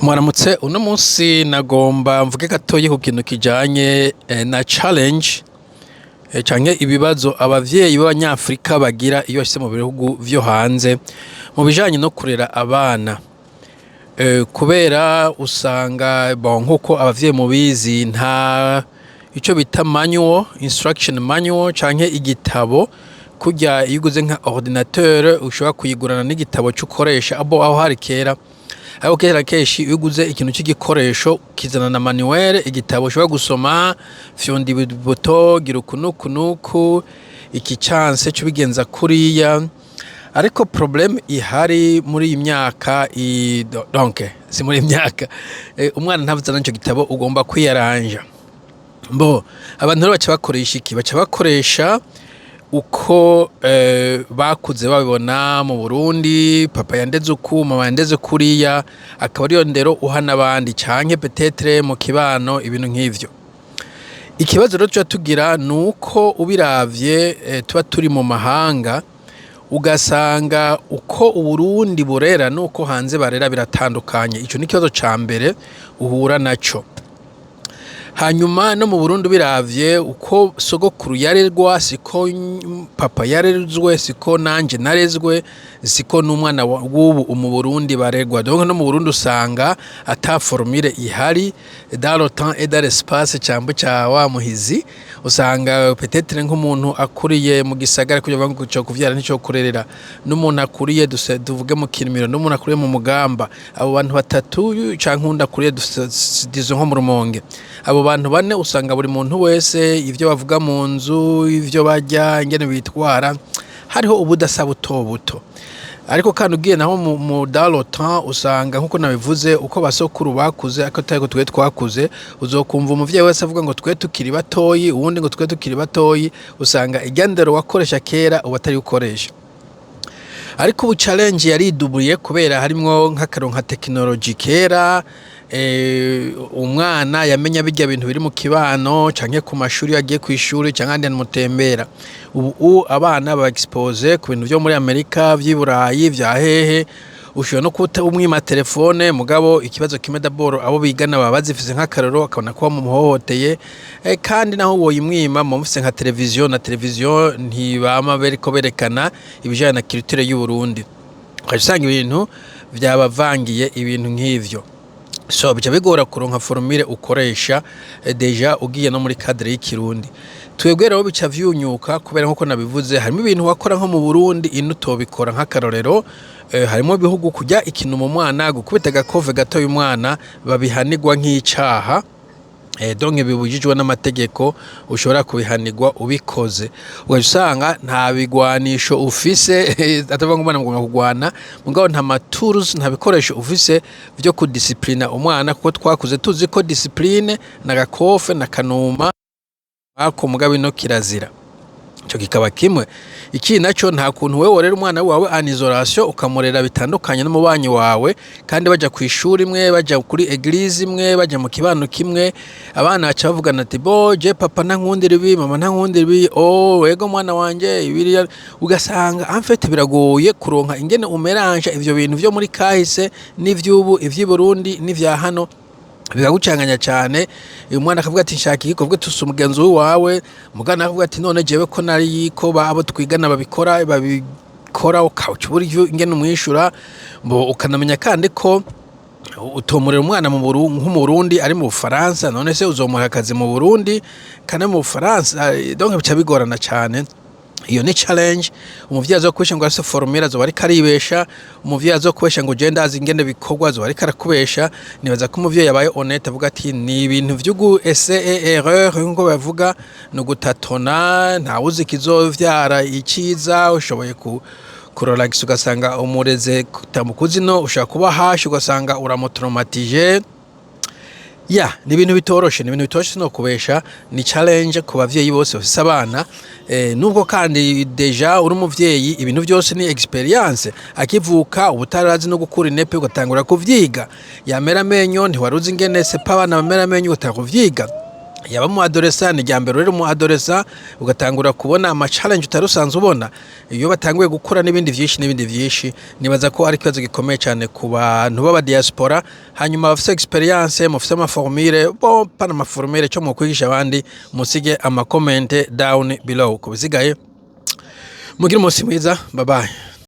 Mwaramutse. Uno munsi nagomba mvuge gatoyi ku kintu kijanye na challenge canke ibibazo abavyeyi b'abanyafrika bagira iyo bashitse mu bihugu vyo hanze mu bijanye no kurera abana. Kubera usanga, bon, nkuko abavyeyi mubizi, nta ico bita manual, instruction manual canke igitabo. Kurya iyo uguze nka ordinateur ushobora kuyigurana n'igitabo c'ukoresha abo aho hari kera, ariko kera kenshi iyo uguze ikintu c'igikoresho kizana na manuel, igitabo ushobora gusoma: fyonda ibuto, gira uku nuku nuku, iki canse c'ubigenza kuriya. Ariko problème ihari muri iyi myaka, donc si muri iyi myaka, umwana ntavuzana n'ico gitabo, ugomba kwiyaranja. Bo abantu rero baca bakoresha iki? Baca bakoresha uko bakuze babibona mu Burundi: papa yandeze uku, mama yandeze kuriya, akaba ariyo ndero uha n'abandi, canke peut-être mu kibano, ibintu nk'ivyo. Ikibazo rero tuca tugira nuko ubiravye, tuba turi mu mahanga, ugasanga uko Uburundi burera nuko hanze barera biratandukanye. Ico ni ikibazo ca mbere uhura naco. Hanyuma no mu Burundi ubiravye, uko sogokuru yarerwa siko papa yarezwe, siko nanje narezwe, siko n'umwana w'ubu mu Burundi barerwa. Donc no mu Burundi usanga ata formule ihari dans le temps et dans l'espace cambo ca wa muhizi. Usanga peut-être nk'umuntu akuriye mu gisagara, kugira ngo co kuvyara nico kurerera, n'umuntu akuriye tuvuge mu Kirimiro, n'umuntu akuriye mu Mugamba, abo bantu batatu, canke uwundi akuriye disons nko mu Rumonge, abo bantu bane usanga buri muntu wese ivyo bavuga mu nzu, ivyo barya, ingene bitwara, hariho ubudasa buto buto. Ariko kandi ugiye naho mu dans le temps, usanga nkuko nabivuze, uko basokuru bakuze ariko atari twe twakuze. Uzokumva umuvyeyi wese avuga ngo twe tukiri batoyi, uwundi ngo twe tukiri batoyi. Usanga irya ndero wakoresha kera ubu atari ukoresha. Ariko ubu challenge yariduburiye kubera harimwo nk'akaro nka technology. Kera umwana yamenya bijya bintu biri mu kibano canke ku mashuri iyo agiye kw'ishuri canke ahandi hantu mutembera. Ubu abana baba exposé ku bintu vyo muri Amerika, vy'i Burayi, vya hehe. Ushobora no kuta umwima telefone, mugabo ikibazo kimwe, d'abord abo bigana baba bazifise, nk'akaroro, akabona ko bamuhohoteye. Kandi naho woyimwima, muba mufise nka televiziyo, na televiziyo ntibama bariko berekana ibijanye na culture y'u Burundi, ukaca usanga ibintu vyabavangiye, ibintu nk'ivyo. So bica bigora kuronka formule ukoresha. Déjà ugiye no muri cadre y'ikirundi, twebwe rero bica vyunyuka kubera nkuko nabivuze, harimo ibintu wakora nko mu Burundi ino utobikora. Nk'akarorero, harimo ibihugu kurya ikintu mu mwana, gukubita agakove gatoya umwana, babihanirwa nk'icaha, donc bibujijwe n'amategeko, ushobora kubihanirwa ubikoze. Ugaca usanga nta bigwanisho ufise, atavuga ngo umwana mugomba kugwana, mugabo nta ma tools, nta bikoresho ufise vyo kudisciplina umwana, kuko twakuze tuzi ko discipline na gakofe na kanuma ako, mugabo ino kirazira. Ico kikaba kimwe. Ikindi naco, nta kuntu wewe worera umwana wawe en isolation, ukamurera bitandukanye n'umubanyi wawe, kandi baja kw'ishuri imwe, baja kuri église imwe, baja mu kibano kimwe. Abana baca bavugana ati: "Bo je papa ntankundira ibi, mama ntankundira ibi." "Oh, ego mwana wanje ibiriya." Ugasanga en fait biragoye kuronka ingene umeranja ivyo bintu vyo muri kahise n'ivy'ubu, ivy'i Burundi n'ivya hano, bikagucanganya cyane. Uyu mwana akavuga ati: "Nshaka iki?" Kuvuga tusi umugenzi wawe, mugana akavuga ati: "None jewe ko nari ko abo twigana babikora babikora." Ukaca uburyo ingene umwishura mbo, ukanamenya kandi ko utomurera umwana nko mu Burundi ari mu Bufaransa. None se uzomuha akazi mu Burundi kandi mu Bufaransa? Donc bica bigorana cyane. Iyo ni challenge. Umuvyeyi azokubesha ngo afise formule azoba ariko aribesha. Umuvyeyi azokubesha ngo je ndazi ingene bikorwa azoba ariko arakubesha. Nibaza ko umuvyeyi yabaye honnête avuga ati: "Ni ibintu vy'ugu essai et erreur," nkuko bavuga, ni ugutatona, ntawuzi ikizovyara iciza. Ushoboye ku kuroragisa, ugasanga umureze kutamukuzi, no ushobora kuba hashi, ugasanga uramutraumatije. Ya, ni ibintu bitoroshe, ni ibintu bitoroshe, sinokubesha. Ni challenge ku bavyeyi bose bafise abana. Nubwo kandi déjà uri umuvyeyi, ibintu byose ni expérience. Akivuka uba utarazi no gukura inepe, ugatangura kuvyiga. Yamera amenyo, ntiwari uzi ingene sepa abana bamera amenyo, ugatangura kuvyiga. Yaba mu adolescent, ni irya mbere uri mu adolescent, ugatangura kubona ama challenge utari usanzwe ubona iyo batanguye gukura, n'ibindi vyinshi, n'ibindi vyinshi. Nibaza ko ari ikibazo gikomeye cyane ku bantu b'aba diaspora. Hanyuma bafise experience, mufise ama formule, bo pana ama formule cyo mu kwigisha abandi, musige ama comment down below. Ku bisigaye, mugire umunsi mwiza. Bye bye.